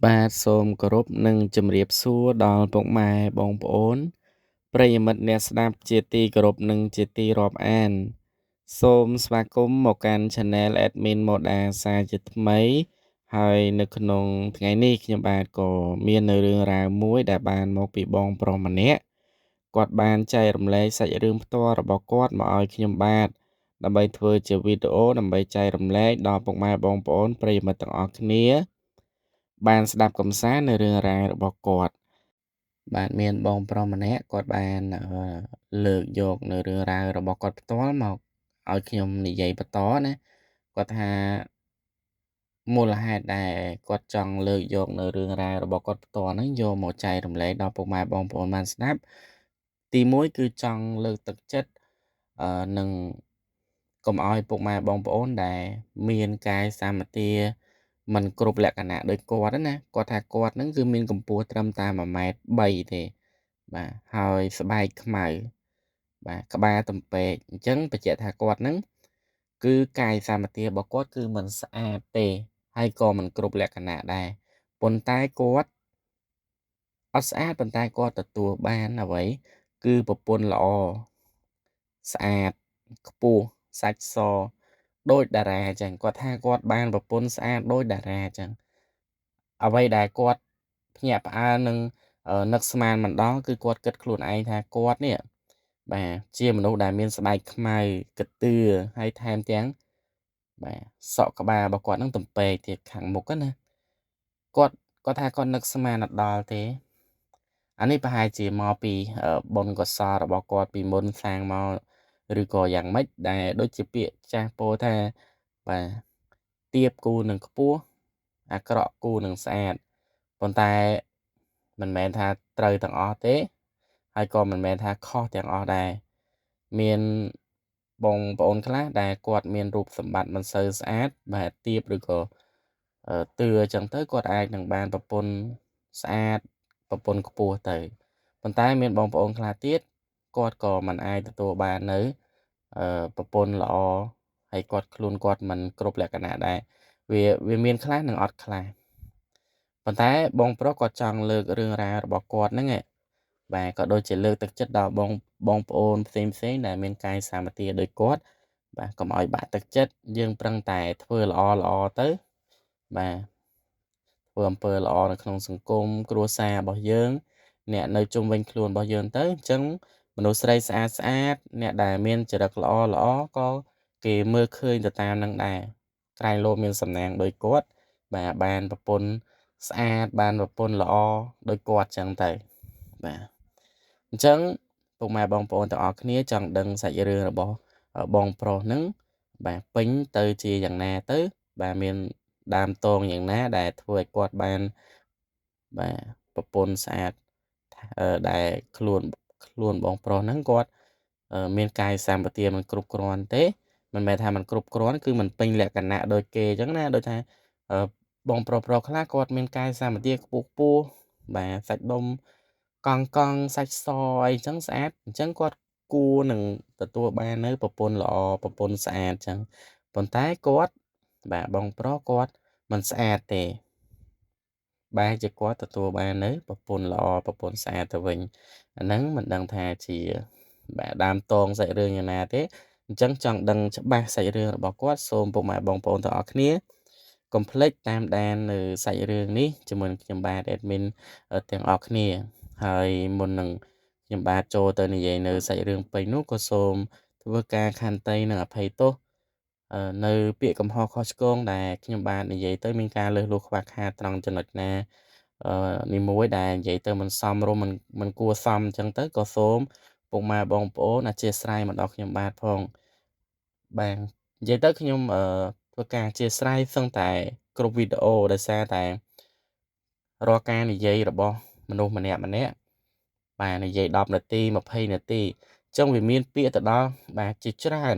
បាទសូមគោរពនិងជម្រាបសួរដល់ពុកម៉ែបងប្អូនប្រិយមិត្តអ្នកស្ដាប់ជាទីគោរពនិងជាទីរាប់អានសូមស្វាគមន៍មកកាន់ Channel Admin Moda សាជាថ្មីហើយនៅក្នុងថ្ងៃនេះខ្ញុំបាទក៏មាននៅរឿងរ៉ាវមួយដែលបានមកពីបងប្រុសម្នាក់គាត់បានចែករំលែកសាច់រឿងផ្ទាល់របស់គាត់មកឲ្យខ្ញុំបាទដើម្បីធ្វើជាវីដេអូដើម្បីចែករំលែកដល់ពុកម៉ែបងប្អូនប្រិយមិត្តទាំងអស់គ្នាបានស្ដាប់កំសាន្តនៅរឿងរ៉ាវរបស់គាត់បាទមានបងប្រុសម្នាក់គាត់បានលើកយកនៅរឿងរ៉ាវរបស់គាត់ផ្ទាល់មកឲ្យខ្ញុំនិយាយបន្តណាគាត់ថាមូលហេតុដែលគាត់ចង់លើកយកនៅរឿងរ៉ាវរបស់គាត់ផ្ទាល់ហ្នឹងយកមកចែករំលែកដល់ពុកម៉ែបងប្អូនបានស្ដាប់ទី1គឺចង់លើកទឹកចិត្តនឹងកុំឲ្យពុកម៉ែបងប្អូនដែលមានកាយសម្បទាមិនគ្រប់លក្ខណៈដូចគាត់ណាគាត់ថាគាត់ហ្នឹងគឺមានកម្ពស់ត្រឹមតែ1.3ម៉ែត្រទេបាទហើយស្បែកខ្មៅបាទក្បាលទំពេកអញ្ចឹងបញ្ជាក់ថាគាត់ហ្នឹងគឺកាយសម្បទារបស់គាត់គឺមិនស្អាតទេហើយក៏មិនគ្រប់លក្ខណៈដែរប៉ុន្តែគាត់អត់ស្អាតប៉ុន្តែគាត់ទទួលបានអ្វីគឺប្រពន្ធល្អស្អាតខ្ពស់សាច់សដូចតារាអញ្ចឹងគាត់ថាគាត់បានប្រពន្ធស្អាតដូចតារាអញ្ចឹងអ្វីដែលគាត់ភ្ញាក់ផ្អើលនឹងនឹកស្មានមិនដល់គឺគាត់គិតខ្លួនឯងថាគាត់នេះបាទជាមនុស្សដែលមានស្បែកខ្មៅកទឿហើយថែមទាំងបាទសក់ក្បាលរបស់គាត់នឹងទំពេកទៀតខាងមុខណាគាត់ថាគាត់នឹកស្មានអត់ដល់ទេអានេះប្រហែលជាមកពីបុណ្យកុសលរបស់គាត់ពីមុនសាងមកឬក៏យ៉ាងម៉េចដែលដូចជាពាក្យចាស់ពោលថាបាទទៀបគូនឹងខ្ពស់អាក្រក់គូនឹងស្អាតប៉ុន្តែមិនមែនថាត្រូវទាំងអស់ទេហើយក៏មិនមែនថាខុសទាំងអស់ដែរមានបងប្អូនខ្លះដែលគាត់មានរូបសម្បត្តិមិនសូវស្អាតបាទទៀបឬក៏ទឿអញ្ចឹងទៅគាត់អាចនឹងបានប្រពន្ធស្អាតប្រពន្ធខ្ពស់ទៅប៉ុន្តែមានបងប្អូនខ្លះទៀតគាត់ក៏មិនអាចទទួលបាននៅប្រពន្ធល្អហើយគាត់ខ្លួនគាត់មិនគ្រប់លក្ខណៈដែរវាមានខ្លះនិងអត់ខ្លះប៉ុន្តែបងប្រុសគាត់ចង់លើករឿងរ៉ាវរបស់គាត់ហ្នឹងបាទក៏ដូចជាលើកទឹកចិត្តដល់បងប្អូនផ្សេងៗដែលមានកាយសម្បទាដូចគាត់បាទកុំឲ្យបាក់ទឹកចិត្តយើងប្រឹងតែធ្វើល្អល្អទៅបាទធ្វើអំពើល្អនៅក្នុងសង្គមគ្រួសាររបស់យើងអ្នកនៅជុំវិញខ្លួនរបស់យើងទៅអញ្ចឹងមនុស្សស្រីស្អាតស្អាតអ្នកដែលមានចរិតល្អល្អក៏គេមើលឃើញទៅតាមនឹងដែរក្រែងលោមានសំណាងដូចគាត់បាទបានប្រពន្ធស្អាតបានប្រពន្ធល្អដូចគាត់ចឹងទៅបាទអញ្ចឹងពុកម៉ែបងប្អូនទាំងអស់គ្នាចង់ដឹងសាច់រឿងរបស់បងប្រុសហ្នឹងបាទពេញទៅជាយ៉ាងណាទៅបាទមានដើមតងយ៉ាងណាដែលធ្វើឲ្យគាត់បានបាទប្រពន្ធស្អាតដែលខ្លួនបងប្រុសហ្នឹងគាត់មានកាយសម្បទាមិនគ្រប់គ្រាន់ទេមិនមែនថាមិនគ្រប់គ្រាន់គឺមិនពេញលក្ខណៈដូចគេអញ្ចឹងណាដូចថាបងប្រុសខ្លះគាត់មានកាយសម្បទាខ្ពស់ខ្ពស់បាទសាច់ដុំកង់សាច់សអីអញ្ចឹងស្អាតអញ្ចឹងគាត់គួរនឹងទទួលបាននៅប្រពន្ធល្អប្រពន្ធស្អាតអញ្ចឹងប៉ុន្តែគាត់បាទបងប្រុសគាត់មិនស្អាតទេបែរជាគាត់ទទួលបាននៅប្រពន្ធល្អប្រពន្ធស្អាតទៅវិញអាហ្នឹងមិនដឹងថាជាបាទដើមតងសាច់រឿងយ៉ាងណាទេអញ្ចឹងចង់ដឹងច្បាស់សាច់រឿងរបស់គាត់សូមពុកម៉ែបងប្អូនទាំងអស់គ្នាកុំភ្លេចតាមដាននៅសាច់រឿងនេះជាមួយនឹងខ្ញុំបាទ admin ទាំងអស់គ្នាហើយមុននឹងខ្ញុំបាទចូលទៅនិយាយនៅសាច់រឿងពេញនោះក៏សូមធ្វើការខន្តីនិងអភ័យទោសនៅពាក្យកំហុសខុសឆ្គងដែលខ្ញុំបាទនិយាយទៅមានការលើសលួសខ្វះខាតត្រង់ចំណុចណានីមួយដែលនិយាយទៅមិនសមរម្យមិនគួរសមអញ្ចឹងទៅក៏សូមពុកម៉ែបងប្អូនអធ្យាស្រ័យមកដល់ខ្ញុំបាទផងបាទនិយាយទៅខ្ញុំធ្វើការអធ្យាស្រ័យសឹងតែគ្រប់វីដេអូដោយសារតែរាល់ការនិយាយរបស់មនុស្សម្នាក់ៗបាទនិយាយ10នាទី20នាទីអញ្ចឹងវាមានពាក្យទៅដល់បាទជាច្រើន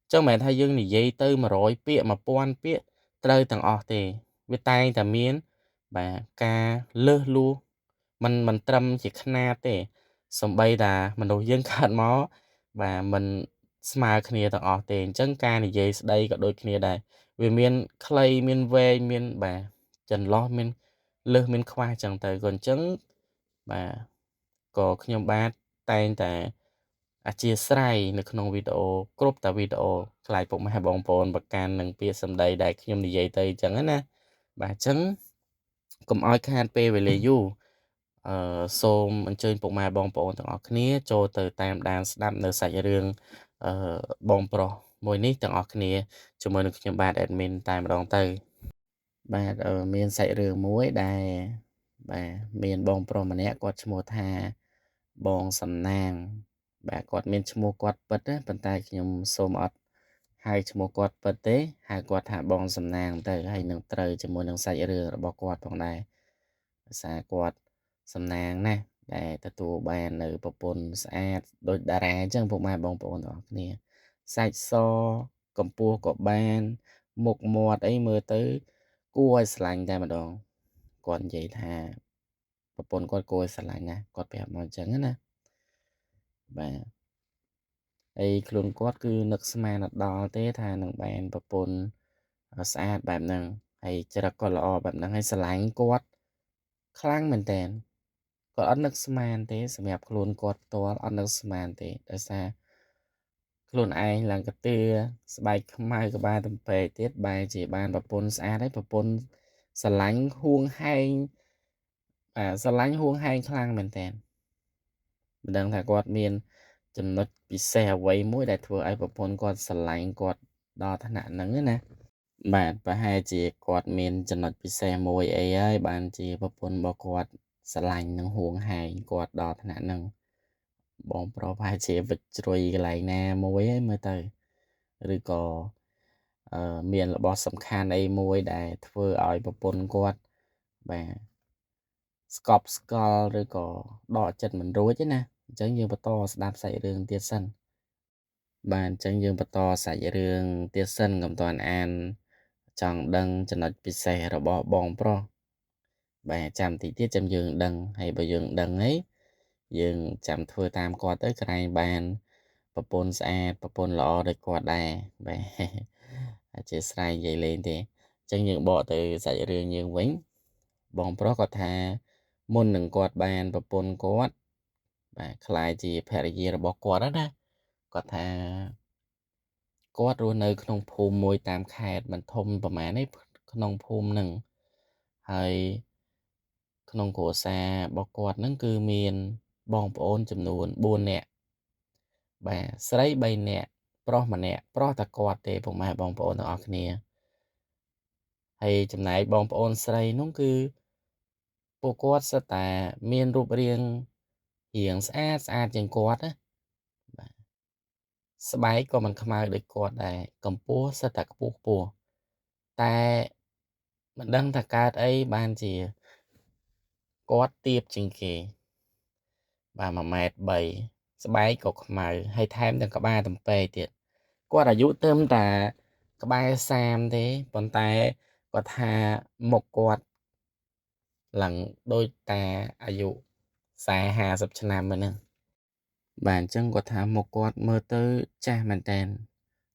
អញ្ចឹងមិនមែនថាយើងនិយាយទៅ100ពាក្យ1000ពាក្យត្រូវទាំងអស់ទេវាតែងតែមានបាទការលើសលួសមិនត្រឹមជាខ្នាតទេសំបីតាមនុស្សយើងកើតមកបាទមិនស្មើគ្នាទាំងអស់ទេអញ្ចឹងការនិយាយស្ដីក៏ដូចគ្នាដែរវាមានខ្លីមានវែងមានបាទចន្លោះមាន លើសមានខ្វះអញ្ចឹងទៅក៏អញ្ចឹងបាទក៏ខ្ញុំបាទតែងតែអធិស្ឋាននៅក្នុងវីដេអូគ្រប់តែវីដេអូខ្លាចពុកម៉ែបងប្អូនប្រកាន់នឹងពាក្យសម្ដីដែលខ្ញុំនិយាយទៅអញ្ចឹងណាបាទអញ្ចឹងកុំឲ្យខាតពេលវេលាយូរសូមអញ្ជើញពុកម៉ែបងប្អូនទាំងអស់គ្នាចូលទៅតាមដានស្ដាប់នៅសាច់រឿងបងប្រុសមួយនេះទាំងអស់គ្នាជាមួយនឹងខ្ញុំបាទ admin តែម្ដងទៅបាទមានសាច់រឿងមួយដែលបាទមានបងប្រុសម្នាក់គាត់ឈ្មោះថាបងសំណាងបាទគាត់មានឈ្មោះគាត់ពិតណាប៉ុន្តែខ្ញុំសូមអត់ហៅឈ្មោះគាត់ពិតទេហៅគាត់ថាបងសំណាងទៅហើយនឹងត្រូវជាមួយនឹងសាច់រឿងរបស់គាត់ផងដែរដោយសារគាត់សំណាងណាស់ដែលទទួលបាននៅប្រពន្ធស្អាតដូចតារាអញ្ចឹងពុកម៉ែបងប្អូនទាំងអស់គ្នាសាច់សកម្ពស់ក៏បានមុខមាត់អីមើលទៅគួរឲ្យស្រឡាញ់តែម្ដងគាត់និយាយថាប្រពន្ធគាត់គួរឲ្យស្រឡាញ់ណាគាត់ប្រាប់មកអញ្ចឹងណាបាទហើយខ្លួនគាត់គឺនឹកស្មានអត់ដល់ទេថានឹងបានប្រពន្ធស្អាតបែបហ្នឹងហើយចរិតក៏ល្អបែបហ្នឹងហើយស្រឡាញ់គាត់ខ្លាំងមែនតើគាត់អត់នឹកស្មានទេសម្រាប់ខ្លួនគាត់ផ្ទាល់អត់នឹកស្មានទេដោយសារខ្លួនឯងឡើងកាទាស្បែកខ្មៅក្បាលទំពេកទៀតបែរជាបានប្រពន្ធស្អាតហើយប្រពន្ធស្រឡាញ់ហួងហែងបាទស្រឡាញ់ហួងហែងខ្លាំងមែនតើមិនដឹងថាគាត់មានចំណុចពិសេសអ្វីមួយដែលធ្វើឲ្យប្រពន្ធគាត់ស្រឡាញ់គាត់ដល់ថ្នាក់ហ្នឹងណាបាទប្រហែលជាគាត់មានចំណុចពិសេសមួយអីហើយបានជាប្រពន្ធរបស់គាត់ស្រឡាញ់និងហួងហែងគាត់ដល់ថ្នាក់ហ្នឹងបងប្រុសប្រហែលជាវិជ្រុយកន្លែងណាមួយហើយមើលទៅឬក៏មានរបស់សំខាន់អីមួយដែលធ្វើឲ្យប្រពន្ធគាត់បាទស្កប់ស្កល់ឬក៏ដកចិត្តមិនរួចទេណាអញ្ចឹងយើងបន្តស្ដាប់សាច់រឿងទៀតសិនបាទអញ្ចឹងយើងបន្តសាច់រឿងទៀតសិនកុំទាន់អានចង់ដឹងចំណុចពិសេសរបស់បងប្រុសបាទចាំតិចទៀតចាំយើងដឹងហើយបើយើងដឹងហើយយើងចាំធ្វើតាមគាត់ទៅក្រែងបានប្រពន្ធស្អាតប្រពន្ធល្អដូចគាត់ដែរបាទអធិស្ឋាននិយាយលេងទេអញ្ចឹងយើងបកទៅសាច់រឿងយើងវិញបងប្រុសគាត់ថាមុននឹងគាត់បានប្រពន្ធគាត់បាទក្លាយជាភរិយារបស់គាត់ណាគាត់ថាគាត់រស់នៅក្នុងភូមិមួយតាមខេត្តមិនធំប្រហែលទេក្នុងភូមិហ្នឹងហើយក្នុងគ្រួសាររបស់គាត់ហ្នឹងគឺមានបងប្អូនចំនួន4នាក់បាទស្រី3នាក់ប្រុសម្នាក់ប្រុសតែគាត់ទេពុកម៉ែបងប្អូនទាំងអស់គ្នាហើយចំណែកបងប្អូនស្រីនោះគឺពួកគាត់សុទ្ធតែមានរូបរាងរាងស្អាតស្អាតជាងគាត់ណាបាទស្បែកក៏មិនខ្មៅដូចគាត់ដែរកម្ពស់សុទ្ធតែខ្ពស់ខ្ពស់តែមិនដឹងថាកើតអីបានជាគាត់ទាបជាងគេបាទ1.3ម៉ែត្រស្បែកក៏ខ្មៅហើយថែមទាំងក្បាលទំពេកទៀតគាត់អាយុត្រឹមតែក្បែរ30ទេប៉ុន្តែគាត់ថាមុខគាត់ឡើងដូចតាអាយុ40 50ឆ្នាំហ្នឹងបាទអញ្ចឹងគាត់ថាមុខគាត់មើលទៅចាស់មែនតើ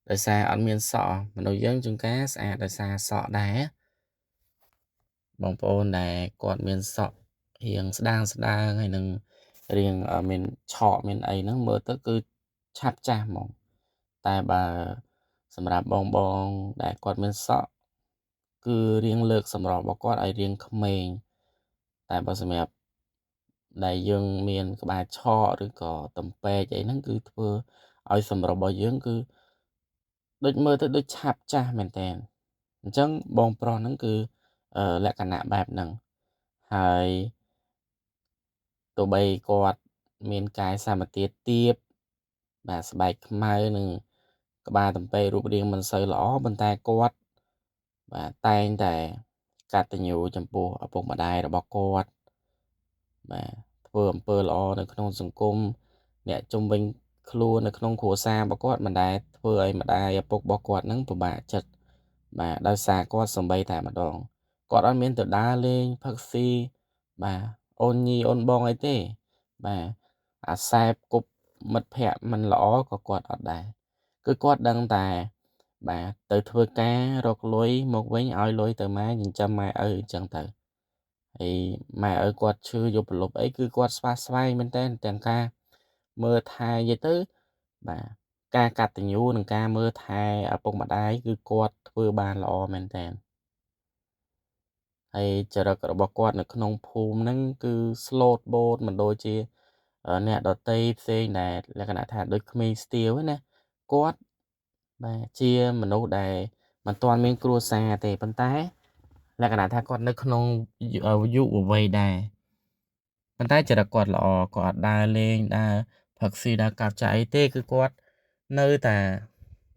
ដោយសារអត់មានសក់មនុស្សយើងជួនកាលស្អាតដោយសារសក់ដែរបងប្អូនដែលគាត់មានសក់រៀងស្ដាងស្ដាងហើយនឹងរៀងមានឆក់មានអីហ្នឹងមើលទៅគឺឆាប់ចាស់ហ្មងតែបើសម្រាប់បងបងដែលគាត់មានសក់គឺរៀងលើកសម្រស់របស់គាត់ឲ្យរៀងក្មេងតែបើសម្រាប់ដែលយើងមានក្បាលឆក់ឬក៏ទំពេកអីហ្នឹងគឺធ្វើឲ្យសម្រស់របស់យើងគឺដូចមើលទៅដូចឆាប់ចាស់មែនតើអញ្ចឹងបងប្រុសហ្នឹងគឺលក្ខណៈបែបហ្នឹងហើយទោះបីគាត់មានកាយសម្បទាទាបបាទស្បែកខ្មៅនិងក្បាលទំពេករូបរាងមិនសូវល្អប៉ុន្តែគាត់បាទតែងតែកតញ្ញូចំពោះឪពុកម្ដាយរបស់គាត់បាទធ្វើអំពើល្អនៅក្នុងសង្គមអ្នកជុំវិញខ្លួននៅក្នុងគ្រួសាររបស់គាត់មិនដែលធ្វើឲ្យម្ដាយឪពុករបស់គាត់នឹងពិបាកចិត្តបាទដោយសារគាត់សំបីតែម្ដងគាត់អត់មានទៅដើរលេងផឹកស៊ីបាទអូនញីអូនបងអីទេបាទអាសែបគប់មិត្តភ័ក្តិមិនល្អក៏គាត់អត់ដែរគឺគាត់ដឹងតែបាទទៅធ្វើការរកលុយមកវិញឲ្យលុយទៅម៉ែចិញ្ចឹមម៉ែឪអញ្ចឹងទៅ ហើយម៉ែឪគាត់ឈឺយកប្រលប់អីគឺគាត់ស្វាស្វែងមែនតើទាំងការមើលថែនិយាយទៅបាទការកតញ្ញូនិងការមើលថែឪពុកម្ដាយគឺគាត់ធ្វើបានល្អមែនតើហើយចរិតរបស់គាត់នៅក្នុងភូមិហ្នឹងគឺ slot boat មិនដូចជាអ្នកដតីផ្សេងដែលលក្ខណៈថាដូចក្មេងស្ទាវណាគាត់បាទជាមនុស្សដែលមិនទាន់មានគ្រួសារទេប៉ុន្តែលក្ខណៈថាគាត់នៅក្នុងយុវវ័យដែរប៉ុន្តែចរិតគាត់ល្អគាត់អត់ដើរលេងដើរផឹកស៊ីដើរកាប់ចាក់អីទេគឺគាត់នៅតែ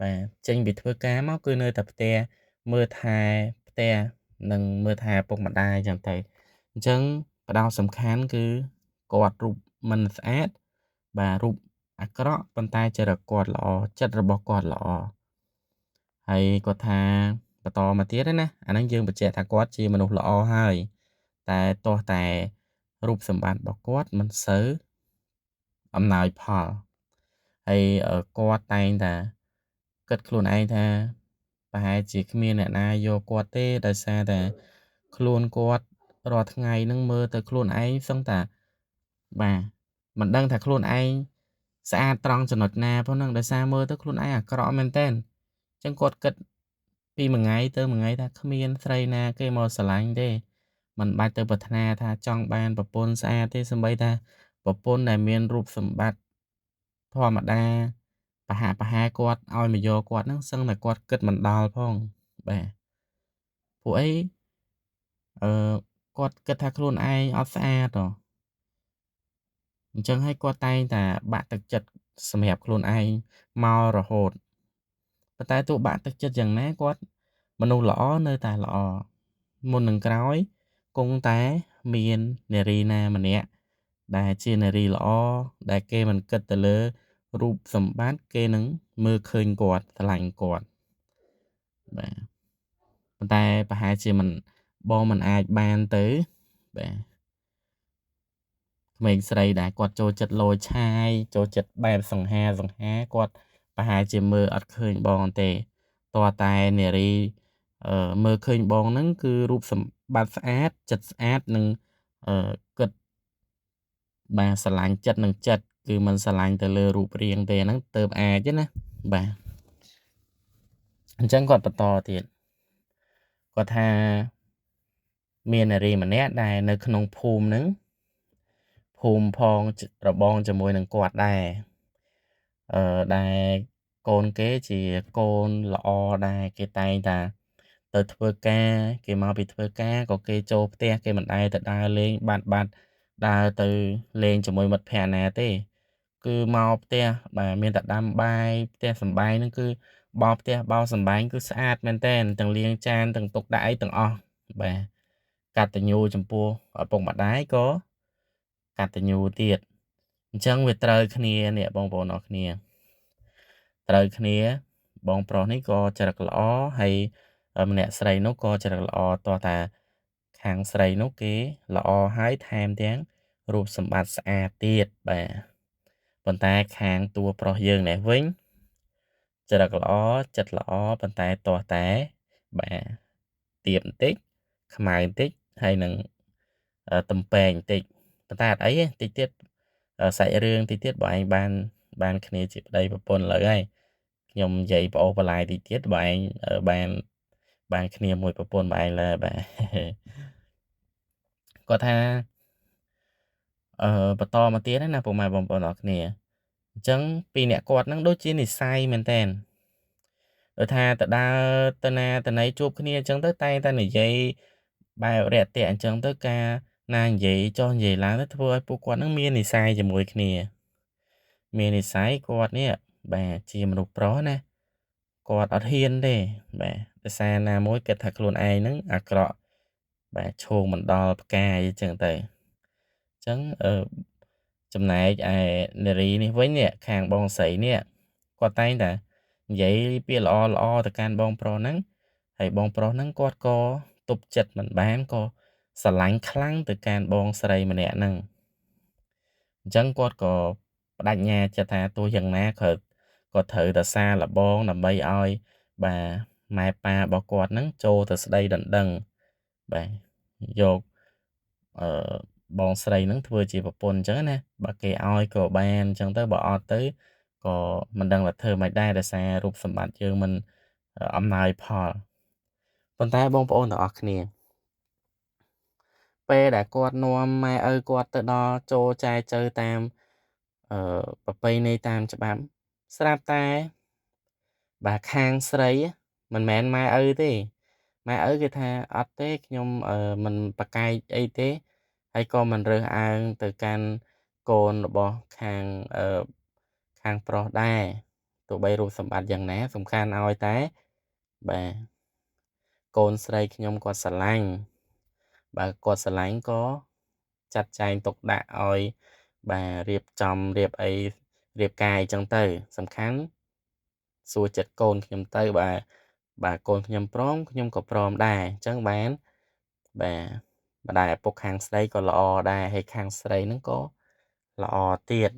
បាទចេញពីធ្វើការមកគឺនៅតែផ្ទះមើលថែផ្ទះនិងមើលថែឪពុកម្ដាយអញ្ចឹងទៅអញ្ចឹងផ្ដោតសំខាន់គឺគាត់រូបមិនស្អាតបាទរូបអាក្រក់ប៉ុន្តែចរិតគាត់ល្អចិត្តរបស់គាត់ល្អហើយគាត់ថាបន្តមកទៀតណាអាហ្នឹងយើងបញ្ជាក់ថាគាត់ជាមនុស្សល្អហើយតែទោះតែរូបសម្បត្តិរបស់គាត់មិនសូវអំណោយផលហើយគាត់តែងតែគិតខ្លួនឯងថាប្រហែលជាគ្មានអ្នកណាយកគាត់ទេដោយសារតែខ្លួនគាត់រាល់ថ្ងៃហ្នឹងមើលទៅខ្លួនឯងសឹងតែបាទមិនដឹងថាខ្លួនឯងស្អាតត្រង់ចំណុចណាផងហ្នឹងដោយសារមើលទៅខ្លួនឯងអាក្រក់មែនតើអញ្ចឹងគាត់គិតពីមួយថ្ងៃទៅមួយថ្ងៃថាគ្មានស្រីណាគេមកស្រឡាញ់ទេមិនបាច់ទៅប្រាថ្នាថាចង់បានប្រពន្ធស្អាតទេសូម្បីតែប្រពន្ធដែលមានរូបសម្បត្តិធម្មតាប្រហាក់ប្រហែលគាត់ឲ្យមកយកគាត់ហ្នឹងសឹងតែគាត់គិតមិនដល់ផងបាទពួកអីគាត់គិតថាខ្លួនឯងអត់ស្អាតហ៎អញ្ចឹងហើយគាត់តែងតែបាក់ទឹកចិត្តសម្រាប់ខ្លួនឯងមករហូតប៉ុន្តែទោះបាក់ទឹកចិត្តយ៉ាងណាគាត់មនុស្សល្អនៅតែល្អមុននឹងក្រោយគង់តែមាននារីណាម្នាក់ដែលជានារីល្អដែលគេមិនគិតទៅលើរូបសម្បត្តិគេនឹងមើលឃើញគាត់ស្រឡាញ់គាត់បាទប៉ុន្តែប្រហែលជាមិនបងមិនអាចបានទៅបាទក្មេងស្រីដែលគាត់ចូលចិត្តលយឆាយចូលចិត្តបែបសង្ហាគាត់ប្រហែលជាមើលអត់ឃើញបងទេតើតែនារីមើលឃើញបងហ្នឹងគឺរូបសម្បត្តិស្អាតចិត្តស្អាតនិងគិតបាទស្រឡាញ់ចិត្តនិងចិត្តគឺមិនស្រឡាញ់ទៅលើរូបរាងទេហ្នឹងទៅអាចទេណាបាទអញ្ចឹងគាត់បន្តទៀតគាត់ថាមាននារីម្នាក់ដែលនៅក្នុងភូមិហ្នឹងភូមិផងរបងជាមួយនឹងគាត់ដែរដែលកូនគេជាកូនល្អដែរគេតែងតែទៅធ្វើការគេមកពីធ្វើការក៏គេចូលផ្ទះគេមិនដែលទៅដើរលេងបាត់ដើរទៅលេងជាមួយមិត្តភ័ក្តិណាទេគឺមកផ្ទះបាទមានតែដាំបាយផ្ទះសំបែងហ្នឹងគឺបោផ្ទះបោសំបែងគឺស្អាតមែនតើទាំងលាងចានទាំងទុកដាក់អីទាំងអស់បាទកតញ្ញូចំពោះឪពុកម្ដាយក៏កតញ្ញូទៀតអញ្ចឹងវាត្រូវគ្នានេះបងប្អូនអរគ្នាត្រូវគ្នាបងប្រុសនេះក៏ចរិតល្អហើយម្នាក់ស្រីនោះក៏ចរិតល្អតោះតាខាងស្រីនោះគេល្អហើយថែមទាំងរូបសម្បត្តិស្អាតទៀតបាទប៉ុន្តែខាងតួប្រុសយើងនេះវិញចរិតល្អចិត្តល្អប៉ុន្តែតោះតែបាទទៀបបន្តិចខ្មៅបន្តិចហើយនឹងតំពែងបន្តិចប៉ុន្តែអត់អីទេតិចទៀតសាច់រឿងតិចទៀតបើឯងបានគ្នាជាប្តីប្រពន្ធលើហើយខ្ញុំនិយាយប្អូសបន្លាយតិចទៀតបើឯងបានគ្នាមួយប្រពន្ធបើឯងលើបាទគាត់ថាបន្តមកទៀតណាពុកម៉ែបងប្អូនអរគ្នាអញ្ចឹងពីអ្នកគាត់ហ្នឹងដូចជានិស័យមែនតើដូចថាទៅដើរទៅណាទៅណីជួបគ្នាអញ្ចឹងទៅតែងតែនិយាយបែបរាក់ទាក់អញ្ចឹងទៅការណានិយាយចុះនិយាយឡើងទៅធ្វើឲ្យពួកគាត់ហ្នឹងមាននិស័យជាមួយគ្នាមាននិស័យគាត់នេះបាទជាមនុស្សប្រុសណាគាត់អត់ហ៊ានទេបាទដោយសារណាមួយគិតថាខ្លួនឯងហ្នឹងអាក្រក់បាទឈោងមិនដល់ផ្កាយអញ្ចឹងទៅអញ្ចឹងចំណែកឯនារីនេះវិញនេះខាងបងស្រីនេះគាត់តែងតែនិយាយពាក្យល្អល្អទៅកាន់បងប្រុសហ្នឹងហើយបងប្រុសហ្នឹងគាត់ក៏ទប់ចិត្តមិនបានក៏ស្រឡាញ់ខ្លាំងទៅកាន់បងស្រីម្នាក់ហ្នឹងអញ្ចឹងគាត់ក៏បដិញ្ញាចិត្តថាទោះយ៉ាងណាក៏ត្រូវតែសារលបងដើម្បីឲ្យបាទម៉ែប៉ារបស់គាត់ហ្នឹងចូលទៅស្ដីដណ្ដឹងបាទយក អឺបងស្រីហ្នឹងធ្វើជាប្រពន្ធអញ្ចឹងណាបើគេឲ្យក៏បានអញ្ចឹងទៅបើអត់ទៅក៏មិនដឹងថាធ្វើមិនដែរដោយសាររូបសម្បត្តិយើងមិនអំណោយផលប៉ុន្តែបងប្អូនទាំងអស់គ្នាពេលដែលគាត់នាំម៉ែឪគាត់ទៅដល់ចូលចែចូវតាមប្រពៃណីតាមច្បាប់ស្រាប់តែបាទខាងស្រីមិនមែនម៉ែឪទេម៉ែឪគេថាអត់ទេខ្ញុំមិនប្រកែកអីទេហើយក៏មិនរើសអើងទៅកាន់កូនរបស់ខាងខាងប្រុសដែរទោះបីរូបសម្បត្តិយ៉ាងណាសំខាន់ឲ្យតែបាទកូនស្រីខ្ញុំគាត់ស្រឡាញ់បើគាត់ស្រឡាញ់ក៏ចាត់ចែងទុកដាក់ឲ្យបាទរៀបចំរៀបអីរៀបការអីចឹងទៅសំខាន់សួរចិត្តកូនខ្ញុំទៅបាទកូនខ្ញុំព្រមខ្ញុំក៏ព្រមដែរអញ្ចឹងបានបាទម្ដាយឪពុកខាងស្រីក៏ល្អដែរហើយខាងស្រីហ្នឹងក៏ល្អទៀត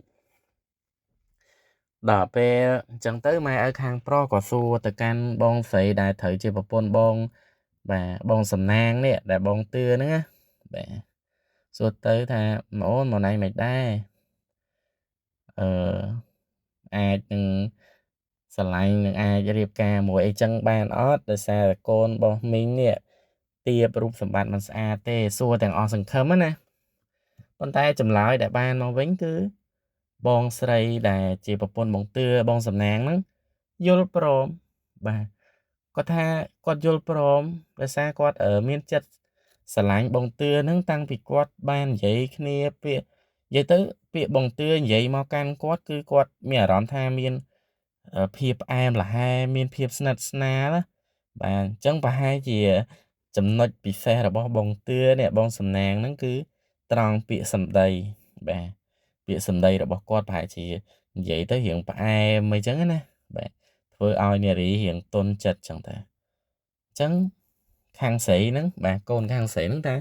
ដល់ពេលអញ្ចឹងទៅម៉ែឪខាងប្រុសក៏សួរទៅកាន់បងស្រីដែលត្រូវជាប្រពន្ធបងបាទបងសំណាងនេះដែលបងទឿហ្នឹងណាបាទសួរទៅថាប្អូនមកណៃមិនដែរអឺអាចនឹងស្រឡាញ់នឹងអាចរៀបការមួយអីចឹងបានអត់ដោយសារតែកូនរបស់មីងនេះទៀបរូបសម្បត្តិមិនស្អាតទេសួរទាំងអស់សង្ឃឹមណាប៉ុន្តែចម្លើយដែលបានមកវិញគឺបងស្រីដែលជាប្រពន្ធបងទឿបងសំណាងហ្នឹងយល់ព្រមបាទគាត់ថាគាត់យល់ព្រមដោយសារគាត់មានចិត្តស្រឡាញ់បងទឿហ្នឹងតាំងពីគាត់បាននិយាយគ្នាពាក្យនិយាយទៅពាក្យបងទឿនិយាយមកកាន់គាត់គឺគាត់មានអារម្មណ៍ថាមានភាពផ្អែមល្ហែមមានភាពស្និទ្ធស្នាលបាទអញ្ចឹងប្រហែលជាចំណុចពិសេសរបស់បងទឿនេះបងសំណាងហ្នឹងគឺត្រង់ពាក្យសម្ដីបាទពាក្យសម្ដីរបស់គាត់ប្រហែលជានិយាយទៅរៀងផ្អែមអីចឹងណាបាទធ្វើឲ្យនារីរៀងទន់ចិត្តចឹងតាអញ្ចឹងខាងស្រីហ្នឹងបាទកូនខាងស្រីហ្នឹងតា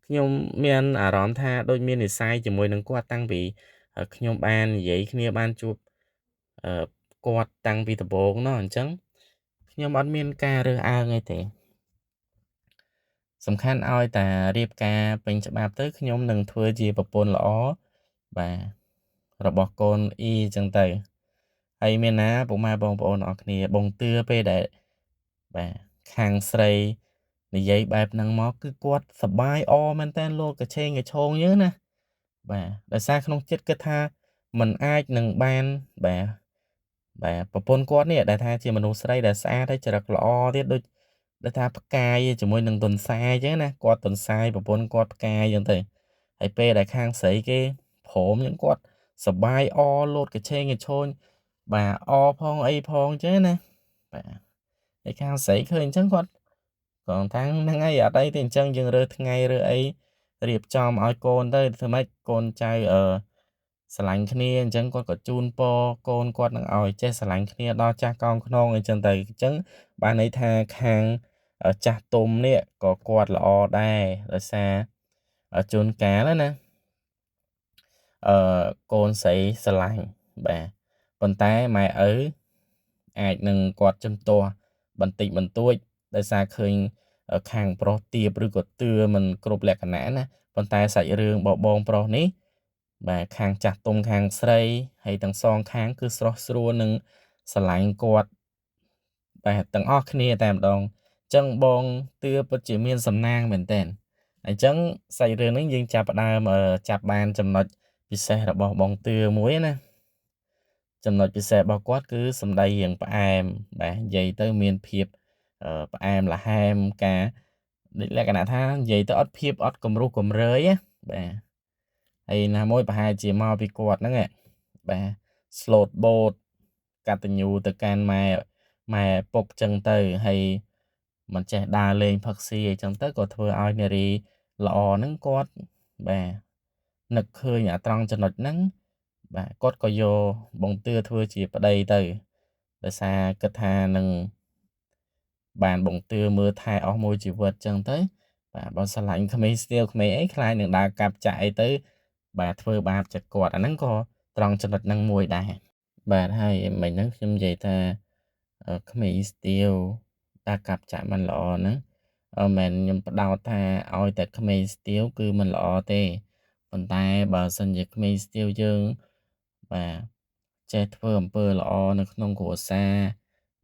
ខ្ញុំមានអារម្មណ៍ថាដូចមាននិស័យជាមួយនឹងគាត់តាំងពីខ្ញុំបាននិយាយគ្នាបានជួបគាត់តាំងពីដំបូងណោះអញ្ចឹងខ្ញុំអត់មានការរើសអើងអីទេសំខាន់ឲ្យតែរៀបការពេញច្បាប់ទៅខ្ញុំនឹងធ្វើជាប្រពន្ធល្អបាទរបស់កូនអ៊ីចឹងទៅហើយមានណាពុកម៉ែបងប្អូនអរគ្នាបងទឿពេលដែលបាទខាងស្រីនិយាយបែបហ្នឹងមកគឺគាត់សប្បាយអមែនតើលោកកឆេងកឆោងយើងណាបាទដោយសារក្នុងចិត្តគិតថាมันអាចនឹងបានបាទប្រពន្ធគាត់នេះដែលថាជាមនុស្សស្រីដែលស្អាតហើយចរិតល្អទៀតដូចដែលថាផ្កាយជាមួយនឹងទន្សាយអញ្ចឹងណាគាត់ទន្សាយប្រពន្ធគាត់ផ្កាយអញ្ចឹងទៅហើយពេលដែលខាងស្រីគេព្រមអញ្ចឹងគាត់សប្បាយអលោតកឆេងកឆូនបាទអផងអីផងអញ្ចឹងណាបាទហើយខាងស្រីឃើញអញ្ចឹងគាត់ក៏ថាហ្នឹងហើយអត់អីទេអញ្ចឹងយើងរើសថ្ងៃរើសអីរៀបចំឲ្យកូនទៅធ្វើម៉េចកូនចៅស្រឡាញ់គ្នាអញ្ចឹងគាត់ក៏ជូនពរកូនគាត់នឹងឲ្យចេះស្រឡាញ់គ្នាដល់ចាស់កោងខ្នងអីចឹងទៅអញ្ចឹងបានន័យថាខាងចាស់ទុំនេះក៏គាត់ល្អដែរដោយសារជួនកាលណាកូនស្រីស្រឡាញ់បាទប៉ុន្តែម៉ែឪអាចនឹងគាត់ជំទាស់បន្តិចបន្តួចដោយសារឃើញខាងប្រុសទៀបឬក៏ទឿមិនគ្រប់លក្ខណៈណាប៉ុន្តែសាច់រឿងបងប្រុសនេះបាទខាងចាស់ទុំខាងស្រីហើយទាំងសងខាងគឺស្រស់ស្រួលនឹងស្រឡាញ់គាត់បាទទាំងអស់គ្នាតែម្ដងអញ្ចឹងបងទឿពិតជាមានសំណាងមែនទែនអញ្ចឹងសាច់រឿងនេះយើងចាប់ផ្ដើមចាប់បានចំណុចពិសេសរបស់បងទឿមួយណាចំណុចពិសេសរបស់គាត់គឺសម្ដីរៀងផ្អែមបាទនិយាយទៅមានភាពផ្អែមល្ហែមការលក្ខណៈថានិយាយទៅអត់ភាពអត់គំរោះគំរើយណាបាទហើយណាមួយប្រហែលជាមកពីគាត់ហ្នឹងបាទ slot boat កតញ្ញូទៅកាន់ម៉ែពុកចឹងទៅហើយមិនចេះដើរលេងផឹកស៊ីអីចឹងទៅក៏ធ្វើឲ្យនារីល្អហ្នឹងគាត់បាទនឹកឃើញអាត្រង់ចំណុចហ្នឹងបាទគាត់ក៏យកបងទឿធ្វើជាប្តីទៅដោយសារគិតថានឹងបានបងទឿមើលថែអស់មួយជីវិតចឹងទៅបាទបើស្រឡាញ់ក្មេងស្ទៀវក្មេងអីខ្លាចនឹងដើរកាប់ចាក់អីទៅបាទធ្វើបាបចិត្តគាត់អាហ្នឹងក៏ត្រង់ចំណុចហ្នឹងមួយដែរបាទហើយមិញហ្នឹងខ្ញុំនិយាយថាក្មេងស្ទៀវដើរកាប់ចាក់មិនល្អហ្នឹង មិនខ្ញុំផ្ដោតថាឲ្យតែក្មេងស្ទាវគឺមិនល្អទេប៉ុន្តែបើសិនជាក្មេងស្ទាវយើងបាទចេះធ្វើអំពើល្អនៅក្នុងគ្រួសារ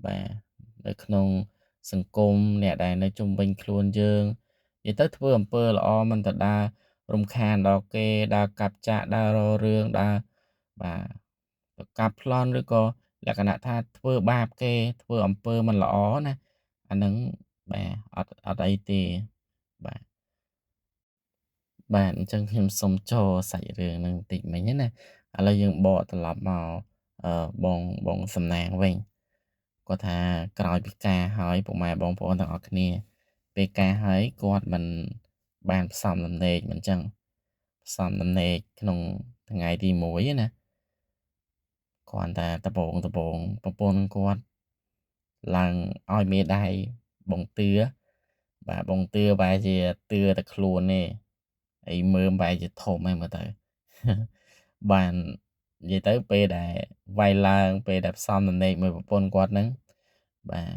បាទនៅក្នុងសង្គមអ្នកដែលនៅជុំវិញខ្លួនយើងនិយាយទៅធ្វើអំពើល្អមិនទៅដើររំខានដល់គេដើរកាប់ចាក់ដើររករឿងដើរបាទកាប់ប្លន់ឬក៏លក្ខណៈថាធ្វើបាបគេធ្វើអំពើមិនល្អណាអានឹងបាទអត់អីទេបាទបាទអញ្ចឹងខ្ញុំសូមចូលសាច់រឿងនឹងបន្តិចមិញណាឥឡូវយើងបកត្រឡប់មកបងសំណាងវិញគាត់ថាក្រោយពីការហើយពុកម៉ែបងប្អូនទាំងអស់គ្នាពេលការហើយគាត់មិនបានផ្សំដំណេកមិនចឹងផ្សំដំណេកក្នុងថ្ងៃទី1ណាគ្រាន់តែដបងប្រពន្ធគាត់ឡើងឲ្យមេដៃបងទឿបាទបងទឿបែរជាទឿតែខ្លួនទេអីមើមបែរជាធំហ្នឹងមើលទៅបាននិយាយទៅពេលដែលវាយឡើងពេលដែលផ្សំដំណេកមួយប្រពន្ធគាត់ហ្នឹងបាទ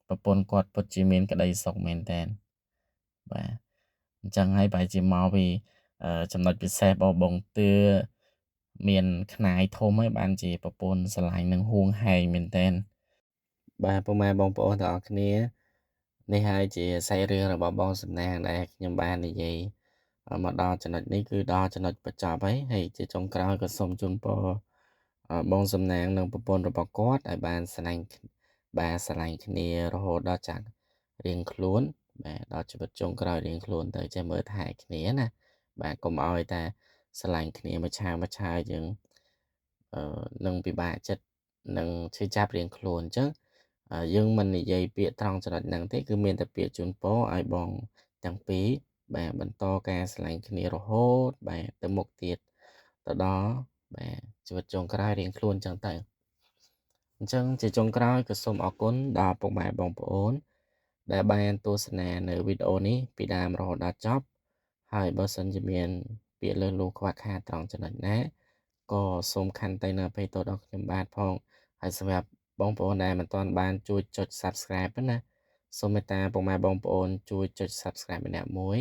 ប្រពន្ធគាត់ពិតជាមានក្តីសុខមែនតើបាទអញ្ចឹងហើយបែរជាមកពីចំណុចពិសេសរបស់បងទឿមានខ្នាយធំហើយបានជាប្រពន្ធស្រឡាញ់នឹងហួងហែងមែនតើបាទពុកម៉ែបងប្អូនទាំងអស់គ្នានេះហើយជាសាច់រឿងរបស់បងសំណាងដែលខ្ញុំបាននិយាយមកដល់ចំណុចនេះគឺដល់ចំណុចបញ្ចប់ហើយជាចុងក្រោយក៏សូមជូនពរបងសំណាងនិងប្រពន្ធរបស់គាត់ឲ្យបានស្រឡាញ់បាទស្រឡាញ់គ្នារហូតដល់ចាក់រៀងខ្លួនបាទដល់ជីវិតចុងក្រោយរៀងខ្លួនទៅចេះមើលថែគ្នាណាបាទកុំឲ្យតែស្រឡាញ់គ្នាមួយឆាវយើងនឹងពិបាកចិត្តនឹងឈឺចាប់រៀងខ្លួនអញ្ចឹងយើងមិននិយាយពាក្យត្រង់ចំណុចហ្នឹងទេគឺមានតែពាក្យជូនពរឲ្យបងទាំងពីរបាទបន្តការស្រឡាញ់គ្នារហូតបាទទៅមុខទៀតទៅដល់បាទជីវិតចុងក្រោយរៀងខ្លួនអញ្ចឹងទៅអញ្ចឹងជាចុងក្រោយក៏សូមអរគុណដល់ពុកម៉ែបងប្អូនដែលបានទស្សនានៅវីដេអូនេះពីដើមរហូតដល់ចប់ហើយបើសិនជាមានពាក្យលើសលួសខ្វះខាតត្រង់ចំណុចណាក៏សូមខន្តីនៅអភ័យទោសដល់ខ្ញុំបាទផងហើយសម្រាប់បងប្អូនដែលមិនទាន់បានជួយចុច Subscribe ណាសូមមេត្តាពុកម៉ែបងប្អូនជួយចុច Subscribe ម្នាក់មួយ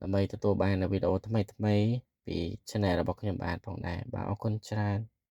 ដើម្បីទទួលបាននូវវីដេអូថ្មីៗពី Channel របស់ខ្ញុំបាទផងដែរបាទអរគុណច្រើន។